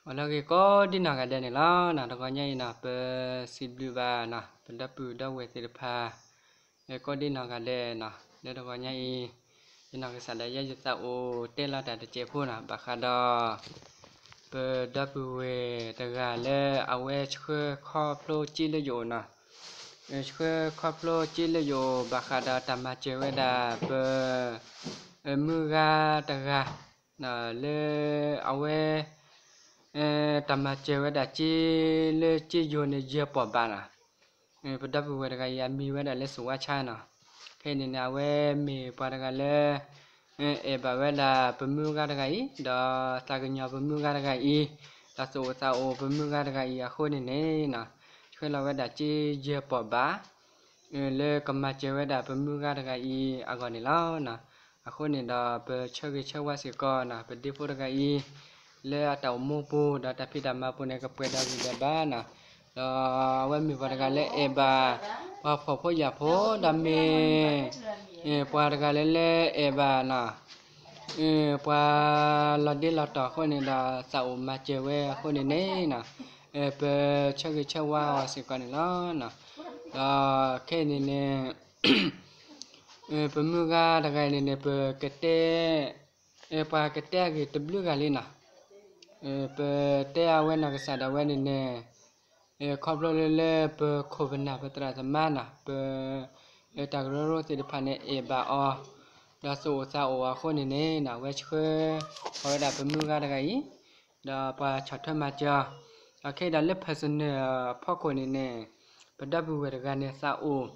အိၣ်လၢအဂ့ၤကိးဒံနီၢ်ဂၤဒဲးန့ၣ်လီၤ. တဂီၤညါအံၤန့ၣ် ပစံးဘျုးဘၣ် ပဒီပုၢ်ဒီဝဲၢ်သ့ၣ်တဖၣ် ကိးဒံနီၢ်ဂၤဒဲးန့ၣ် လၢတဂီၤညါအံၤ ယနီၢ်ကစၢ်ဒၣ်ယဲ ယသးအိၣ်တဲလီၤတၢ်တစဲးဖိန့ၣ် ဘၣ်ဃးဒီး ပဒီပုၢ်ဝဲၢ်တဂၤလၢအဝဲဆှၢခီဖျိစ့လၢယအိၣ်န့ၣ်, ဆှၢခီဖျိစ့လၢယအိၣ် ဘၣ်ဃးဒီးတၢ်မၤစၢၤဝဲဒၣ်ပ မုၢ်ဂၤတဂၤ လၢအဝဲ တၢ်မၤစၢၤဝဲဒၣ်စ့လၢစ့ယိၤန့ၣ် ယဲၢ်ပီၢ်ဘးန့ၣ်, ပဒီပုၢ်ဝဲၢ်တဂၤအံၤ အမံၤဝဲဒၣ်လၢ စိၤဝါဆါ န့ၣ်, ခဲအံၤန့ၣ်န့ၣ် အဝဲမ့ၢ်ပှၤတဂၤလၢ အဲၣ်ဘၣ်ဝဲဒၣ်ပမုၢ်ဂၤတဂၤအံၤ ဒီးသးကညီၤပမုၢ်ဂၤတဂၤအံၤ ဒီးသူၣ်အိၣ်သးအိၣ်ပမုၢ်ဂၤတဂၤအံၤအဃိန့ၣ်န့ၣ် ဆှၢလီၤဝဲဒၣ်စ့ယဲၢ်ပီၢ်ဘး လၢကမၤစၢၤဝဲဒၣ်ပမုၢ်ဂၤတဂၤအံၤအဂီၢ်န့ၣ်လီၤ. အဃိန့ၣ်ဒီး ပဆၢဂ့ၤဆၢဝါစ့ၢ်ကီးန့ၣ် ပဒ့ဖိတဂၤအံၤ လၢအတၢ်အိၣ်မူပူၤ ဒီးတၢ်ဖံးတၢ်မၤပူၤန့ၣ် ကပှဲၤဒီးဂံၢ်ဒီးဘါန့ၣ်, ဒီးအဝဲမ့ၢ်ပှၤတဂၤလၢအဲၣ်ဘၣ် ပှၤဖှီၣ်ဖိယာ်ဖိ ဒီးမ့ၢ် ပှၤတဂၤလၢလၢအဲၣ်ဘၣ်န့ၣ် ပှၤလီၤဒ့လီၤတီၤအဃိန့ၣ်ဒီး သးအိၣ်မၤစၢၤဝဲအဃိန့ၣ်န့ၣ် ပဆၢဂ့ၤဆၢဝါအီၤစ့ၢ်ကီးန့ၣ်လီၤ. ဒီးခဲအံၤန့ၣ်န့ၣ် ပမုၢ်ဂၤတဂၤအံၤန့ၣ်န့ၣ် ပကတဲ ပှၤကတဲအဂ့ၢ်တဘျုးဂၤလံန့ၣ်, ပတဲအဝဲနီၢ်ကစၢ်ဒၣ်ဝဲန့ၣ်န့ၣ် ခီဖျိလၢလၢပခိၣ်ပနၢ်ပသရၣ်သမါန့ၣ် ပ တၢ်ကရၢကရိသ့ၣ်တဖၣ်န့ၣ် အဲၣ်ဘၣ်အီၤ ဒီးသူၣ်အိၣ်သးအိၣ်အဃိန့ၣ်န့ၣ် အဝဲဆှၢဃီၤဝဲဒၣ်ပမုၢ်ဂၤတဂၤအံၤ ဒီးပှၤဆီၣ်ထွဲမၤစၢၤအီၤ, ဒီးခဲအံၤဒီးလၢ personal အဖီခိၣ်န့ၣ်န့ၣ် ပဒီပုၢ်ဝဲၢ်တဂၤန့ၣ်သးအိၣ်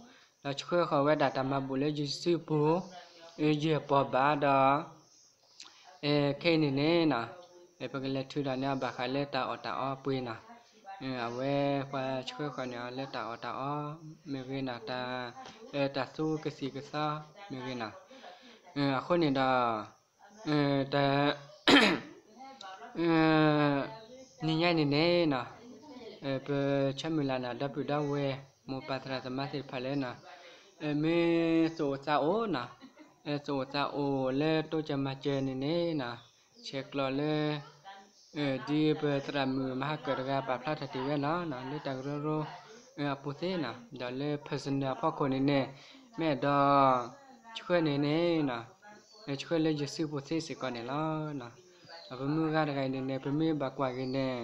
ဒီးဆှၢဃီၤဝဲဒၣ်တၢ်မၤဘူၣ်လၢယစုပူၤ ယဲၢ်ပီၢ်ဘးဒီး ခဲအံၤန့ၣ်န့ၣ် ပကလဲၤထုးဒီးန့ၢ်အီၤဘၣ်ဃးလၢတၢ်အီၣ်တၢ်အီပှ့ၤန့ၣ်, အဝဲပှၤဆှၢဃီၤန့ၢ်အီၤလၢတၢ်အီၣ်တၢ်အီမ့ၢ်ဂ့ၤန့ၣ်, တၢ် တၢ်သူကသံၣ်ကသီမ့ၢ်ဂ့ၤန့ၣ်, အဃိန့ၣ်ဒီး တ နံၤညါအံၤန့ၣ်န့ၣ် ပဆၢမုၢ်လၢ်န့ၣ် ဒီပုၢ်ဒီဝဲၢ်မိၢ်ပၢ်သရၣ်သမါသ့ၣ်တဖၣ်လၢန့ၣ် မ့ၢ်သူၣ်အိၣ်သးအိၣ်န့ၣ်, သူၣ်အိၣ်သးအိၣ်လၢတိစၢၤမၤစၢၤန့ၣ်န့ၣ် ဆဲးကျိးလၢ ဒ်ပသရၣ်မုၣ်မဟါကၢၣ်တဂၤပာ်ဖျါထီၣ်တ့ၢ်ဝဲန့ၣ် လၢတၢ်ကရၢကရိအပူၤသ့န့ၣ်, ဒီးလၢ personal အဖီခိၣ်န့ၣ်န့ၣ် မ့ၢ်အဲၣ်ဒိးဆှၢန့ၣ်န့ၣ် ဆှၢလၢယစုပူၤသ့စ့ၢ်ကီးန့ၣ်လီၤ. ပမုၢ်ဂၤတဂၤအံၤန့ၣ်န့ၣ် ပမ့ၢ်ဘၣ်ကွၢ်က့ၤန့ၣ်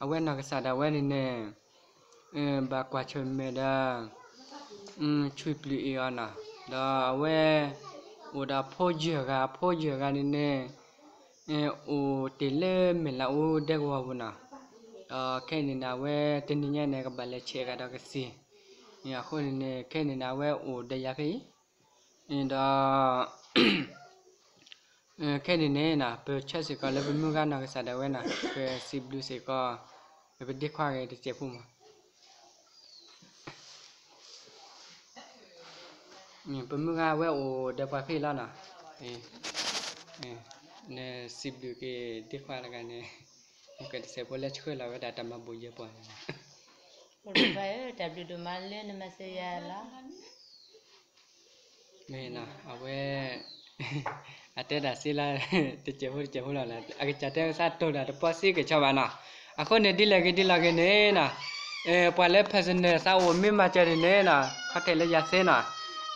အဝဲနီၢ်ကစၢ်ဒၣ်ဝဲန့ၣ်န့ၣ် ဘၣ်ကွၢ်ဆၢၣ်မဲာ်ဒီး ဆွံပျုၢ်အ့ၣ်အီၤန့ၣ်, ဒီးအဝဲ အိၣ်ဒီးဖိယဲၢ်ဂၤ, ဖိယဲၢ်ဂၤန့ၣ်န့ၣ် အိၣ်တ့ၢ်လၢမဲာ်လးအူဒဲကဝီၤပူၤန့ၣ်, ဒီးခဲအံၤန့ၣ်န့ၣ် အဝဲတနံၤညါန့ၣ် ကဘၣ်လဲၤဆဲးဂၤဒီးကသံၣ်, အဃိန့ၣ်န့ၣ် ခဲအံၤန့ၣ်န့ၣ် အဝဲအိၣ်ဒီးယၤဖဲအံၤ, ဒီး ခဲအံၤန့ၣ်န့ၣ် ပဆၢစ့ၢ်ကီးလၢပမုၢ်ဂၤနီၢ်ကစၢ်ဒၣ်ဝဲန့ၣ် ပစံးဘျုးစ့ၢ်ကီး ပဒ့ခွါဂ့ၤတစဲးဖိမး ပမုၢ်ဂၤဝဲအိၣ်ဒီးပှၤဖဲအံၤလီၤန့ၣ်, နစံးဘျုးက့ၤဒ့ခွါတဂၤန့ၣ်, ကတစဲးဖိလၢဆှၢလီၤဝဲဒၣ်တၢ်မၤဘူၣ်ယဲၢ်ပီၢ်န့ၣ်, တၢ်ဘျုးဒိၣ်မးလၢနမၤစၢၤယၤလီၤ. မ့ၢ်နီၤ အဝဲ အတဲတၢ်စ့လၢ တစဲးဖိတစဲးဖိလီၤ, အကစၢ်တဲဝဲသးတိၢ်တၢ်တပီၢ်စ့ကဆီဘၣ်နီၤ, အဃိန့ၣ် ဒ်လဲၣ်ဂ့ၤဒ်လဲၣ်ဂ့ၤန့ၣ်နီၤ, ပှၤလၢ personal သးအိၣ်မ့ၢ်မၤစၢၤန့ၣ်န့ၣ်နီၤ ခီထဲလၢယၤသ့နီ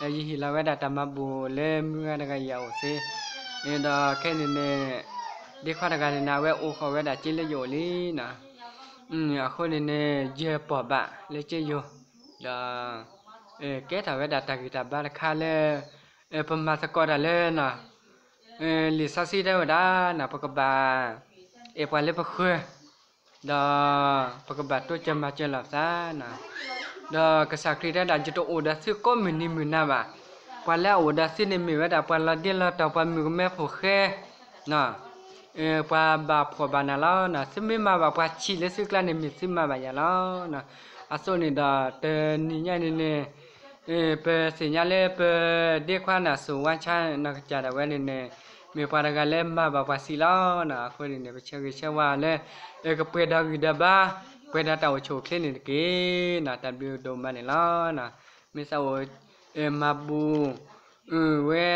ၤ, ယဟ့ၣ်လီၤဝဲဒၣ်တၢ်မၤဘူၣ်လၢမုၢ်ဂၤတဂၤအံၤအအိၣ်သ့, ဒီးခဲအံၤန့ၣ်န့ၣ် ဒ့ခွါတဂၤန့ၣ်န့ၣ် အဝဲအိၣ်ဃီၤဝဲဒၣ်စ့လၢယအိၣ်လံနီၤ, အဃိန့ၣ်န့ၣ် ယဲၢ်ပီၢ်ဘၣ်လၢစ့ယိၤ, ဒီး ကဲထီၣ်ဝဲဒၣ်တၢ်ဂံၢ်တၢ်ဘါတခါလၢ ပမၤသကိးတၢ်လၢနီၤ, လံာ်စီဆှံတဲဝဲဒၣ်နီၤ ပကဘၣ် အဲၣ်ပှၤလၢပဃၢၤ, ဒီး ပကဘၣ်တိစၢၤမၤစၢၤလီၤပသးနီၤ, ဒီးကစၢ်ခရံာ်တဲဒၣ် ယတအိၣ်ဒီးသုကိးမုၢ်နံၤမုၢ်နၤဘၣ်, ပှၤလၢအအိၣ်ဒီးသုန့ၣ်မ့ၢ်ဝဲဒၣ်ပှၤလီၤဒ့လီၤတီၤ ပှၤမုၣ်ကမဲဖိဃဲနီၤ ပှၤဘၣ်ဖှီၣ်ဘၣ်နးလီၤနီၤ, သုမ့ၢ်မၤဘၣ်ပှၤဆံးလၢသုကျါန့ၣ် မ့ၢ်သုမၤဘၣ်ယၤလီၤနီၤ, အသိးန့ၣ်ဒီး တနံၤညါန့ၣ်န့ၣ် ပသ့ၣ်ညါလၢပဒ့ခွါန့ၣ် စိၤဝါဆါနီၢ်ကစၢ်ဒၣ်ဝဲန့ၣ်န့ၣ် မ့ၢ်ပှၤတဂၤလၢမၤဘၣ်ပှၤဆံးလီၤနီၤ, အဃိန့ၣ်န့ၣ် ပဆၢဂ့ၤဆၢဝါအီၤလၢ ကပှဲၤဒီးဂံၢ်ဒီးဘါ ပှဲၤဒီးတၢ်အိၣ်ဆူၣ်အိၣ်ချ့န့ၣ်တက့ၢ်နီၤ, တၢ်ဘျုးဒိၣ်မးန့ၣ်လီၤနီၤ, မ့ၢ်သးအိၣ် မၤဘူၣ် ဝဲ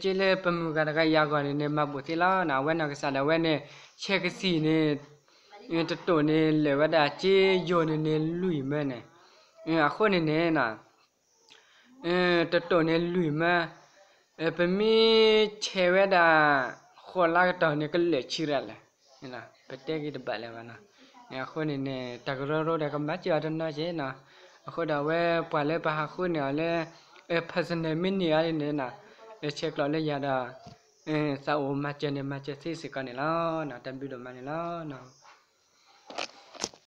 က့လၢပမုၢ်ဂၤတဂၤအံၤအဂီၢ်န့ၣ်န့ၣ် မၤဘူၣ်သ့လီၤနီၤ. အဝဲနီၢ်ကစၢ်ဒၣ်ဝဲန့ၣ် ဆဲးကသံၣ်န့ၣ် တတိာ်န့ၣ်လၢာ်ဝဲဒၣ်က့ယိၤန့ၣ်န့ၣ်လွံၢ်မၢန့ၣ်, အဃိန့ၣ်န့ၣ် တတိာ်န့ၣ်လွံၢ်မၢ, ပမ့ၢ်ဆဲးဝဲဒၣ် ဃိးလါကတီၢ်န့ၣ် ကလၢာ်ဆံရၣ်လဲၣ်, ပတဲက့ၤတဘၣ်လၢၤဘၣ်နီၤ. အဃိန့ၣ်န့ၣ် တၢ်ကရၢကရိဒီးကမၤစၢၤအီၤတနီၤက့နီၤ. အဃိဒီးအဝဲပှၤလၢပဟးဃုန့ၢ်အီၤလၢ personal မ့ၢ်န့ၢ်အီၤန့ၣ်န့ၣ် ဆဲးကျိးလၢယၤဒီး သးအိၣ်မၤစၢၤန့ၣ် မၤစၢၤသ့စ့ၢ်ကီးန့ၣ်လီၤ. တၢ်ဘျုးဒိၣ်မးန့ၣ်လီၤ.